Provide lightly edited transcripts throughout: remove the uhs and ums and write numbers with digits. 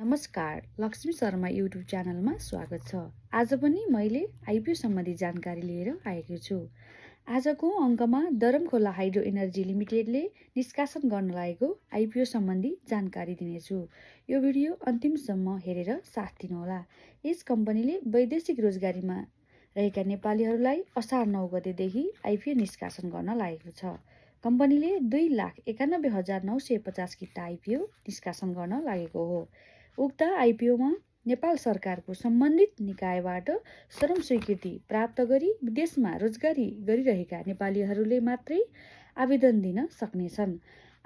नमस्कार, लक्ष्मी शर्मा युट्युब च्यानलमा स्वागत छ। आज पनि मैले आइपिओ सम्बन्धी जानकारी लिएर आएको छु। आजको अङ्कमा दरमखोला हाइड्रो एनर्जी लिमिटेडले निष्कासन गर्न लागेको आइपिओ सम्बन्धी जानकारी दिनेछु। यो भिडियो अन्तिमसम्म हेरेर साथ दिनुहोला। यस कम्पनीले वैदेशिक रोजगारीमा रहेका नेपालीहरूलाई असार 9 गतेदेखि आइपिओ निष्कासन गर्न लागेको छ। कम्पनीले 2,91,950 किता आइपिओ निष्कासन गर्न लागेको हो। उक्त आइपिओमा नेपाल सरकारको सम्बन्धित निकायबाट श्रम स्वीकृति प्राप्त गरी विदेशमा रोजगारी गरिरहेका नेपालीहरूले मात्रै आवेदन दिन सक्नेछन्।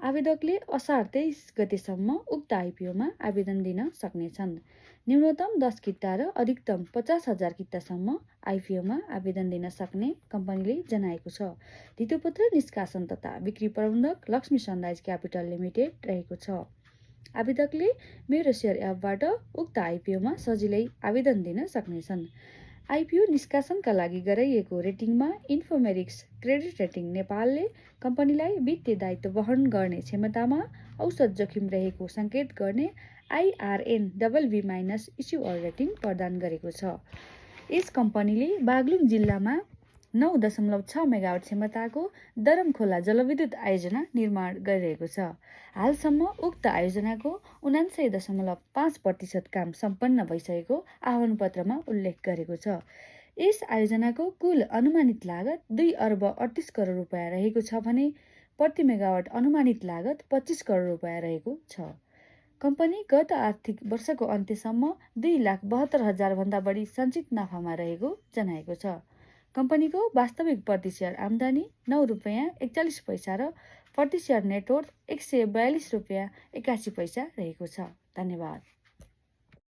आवेदकले असार 23 गतेसम्म उक्त आइपिओमा आवेदन दिन सक्नेछन्। न्यूनतम 10 किता र अधिकतम 50,000 कितासम्म आइपिओमा आवेदन दिन सक्ने कम्पनीले जनाएको छ। धितोपत्र निष्कासन तथा बिक्री प्रबन्धक लक्ष्मी सनराइज क्यापिटल लिमिटेड रहेको छ। आवेदकले मेरो सेयर एपबाट उक्त आइपिओमा सजिलै आवेदन दिन सक्नेछन्। आइपिओ निष्कासनका लागि गराइएको रेटिङमा इन्फोमेरिक्स क्रेडिट रेटिङ नेपालले कम्पनीलाई वित्तीय दायित्व वहन गर्ने क्षमतामा औसत जोखिम रहेको सङ्केत गर्ने IRN/BB- इस्युअर रेटिङ प्रदान गरेको छ। यस कम्पनीले बागलुङ जिल्लामा 9.6 मेगावाट क्षमताको दरमखोला जलविद्युत आयोजना निर्माण गरिरहेको छ। हालसम्म उक्त आयोजनाको 79.5% काम सम्पन्न भइसकेको आह्वान पत्रमा उल्लेख गरेको छ। यस आयोजनाको कुल अनुमानित लागत 2 अर्ब 38 करोड रुपियाँ रहेको छ भने प्रति मेगावाट अनुमानित लागत 25 करोड रुपियाँ रहेको छ। कम्पनी गत आर्थिक वर्षको अन्त्यसम्म 2,72,000 भन्दा बढी सञ्चित नाफामा रहेको जनाएको छ। कम्पनीको वास्तविक प्रति सेयर आम्दानी 9 रुपियाँ 41 पैसा र प्रति सेयर नेटवर्थ 142 रुपियाँ 81 पैसा रहेको छ। धन्यवाद।